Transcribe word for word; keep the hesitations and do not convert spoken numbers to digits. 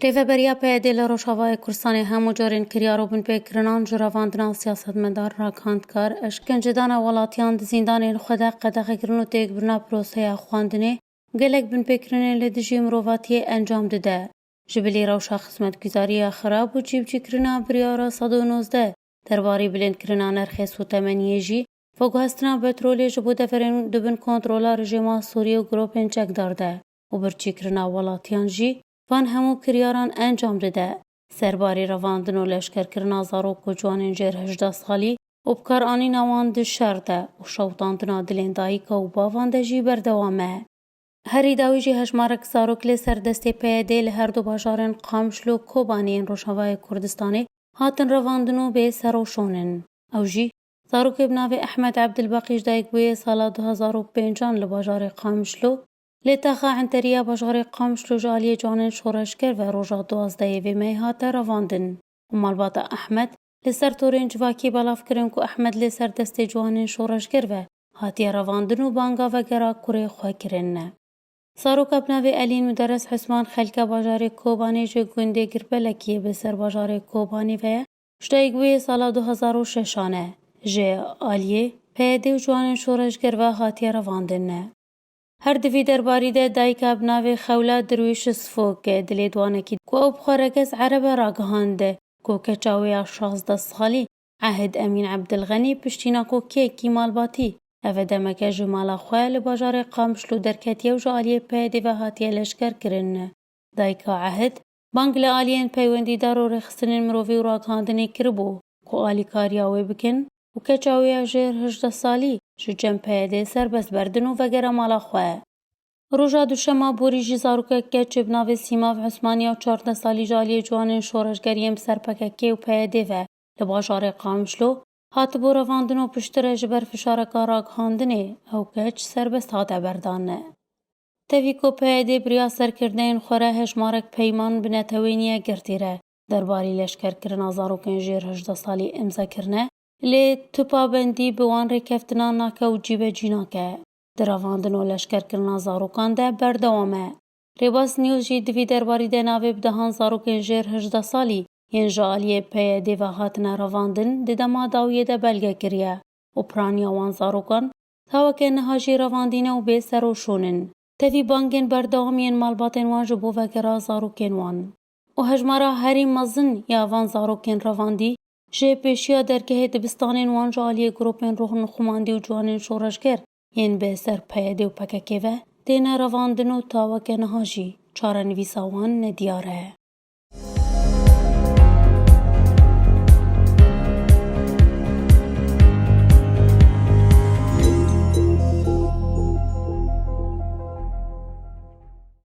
Rêveberiya P Y D li Rojavayê Kurdistanê hemû carên kiryar û binpêkirinan ji revandina siyasetmedar, ragihandkar, eşkencedana welatiyan di zîndanên xwe de qedexekirin û têkbirina proseya xwendinê û gelek binpêkirinên li dijî mirovatiyê encam dide. Ji bilî rewşa xizmetguzariya xirab û cîbicîkirina biryara sed û nozdeh derbarî bilindkirina nirxê sotemeniyê jî, veguhestina petrolê ji bo deverên di bin kontrola rejîma Sûriyê û grûpên çekdar de û birçîkirina welatiyan jî van hemû kiryaran encam dide. Serbarî revandin û leşkerkirina zarok û ciwanên jêr hejdeh salî û bikaranîna wan di şer de û şewitandina dilên dayika û bavan de jî berdewam e. Herî dawî jî hejmarek zarok lê ser destê P Y D li her du bajarên Qamişlo û Kobanê yên Rojavayê Kurdistanê hatin revandin û bê seroşon in. Ew jî zarokê bi navê Ehmed Ebdilbeqî ji dayikbûyê sala du hezar û pêncan li bajarê Qamişlo, lê taxa Enteriya bajarê Qamişlo ji aliyê ciwanên şoreşger ve roja duwazdehê vê mehê hate revandin û malbata Ehmed li ser torên civakî belav kirin ku Ehmed lê ser destê ciwanên şoreşger ve hatiye revandin û banga vegera kurê xwe kirin. Zaroka bi navê Elîn Muderes Husman xelka bajarê Kobanê ji gundê Girbelekiyê bi ser bajarê Kobanê ve ye, ji dayikbûyê sala du hezar û şeşan e. Ji aliyê P Y D û ciwanên şoreşger ve hatiye revandin. Her di vî derbarî de dayika bi navê Xewla Dirwîş Sifok, dilê diwanekî ku ew bi xwe regez ereb e ragihand ku keça wê ya şazdeh salî Ehid Emîn Ebdilxenî piştî nakokiyekî malbatî, ev e demeke ji mala xwe li bajarê Qamişlo derketiye û ji aliyê P Y D ve hatiye leşker kirin. Dayika Ehid bang li aliyên peywendîdar û rêxistinên mirovî û ragihandinê kiribû ku alîkariya wê bikin û keça wê ya jêr hejdeh salî ji cem P Y D serbest berdin û vegere mala xwe. Roja duşema borî jî zarokek keç bi navê Sîmav Usmaniye û çardeh salî ji aliyê ciwanên şoreşger yên bi ser P K K û P Y D ve li bajarê Qamişlo hatibû revandin û piştre ji ber fişareka ragihandinê ew keç serbest hate berdan. Tevî ku P Y D bi riya serkirdeyên xwe re hejmarek peyman bi neteweyniye girtî re derbarî leşkerkirina zarokên jêr hejdeh salî îmze kirine, lê tu pabendî bi wan rêkeftinan nake û cîbecî nake. Di revandin û leşkerkirina zarokan de berdewam e. Rêbaz News jî di vî derbarî de navê bi dehan zarokên jêr hejdeh salî yên ji aliyê P Y D ve hatine revandin di dema dawiyê de belge kiriye û piraniya wan zarokan ta weke niha jî revandîne û bê seroşon in. Tevî bangên berdewam yên malbatên wan ji bo vegera zarokên wan û hejmara herî mezin ya van zarokên revandî ji pêşiya dergehê dibistanên wan ji aliyê grûpên ruhunixumandî û ciwanên şoreşger yên bi ser P Y D û P K K ve têne revandin û ta weke niha jî çarenivîsa wan nediyar e.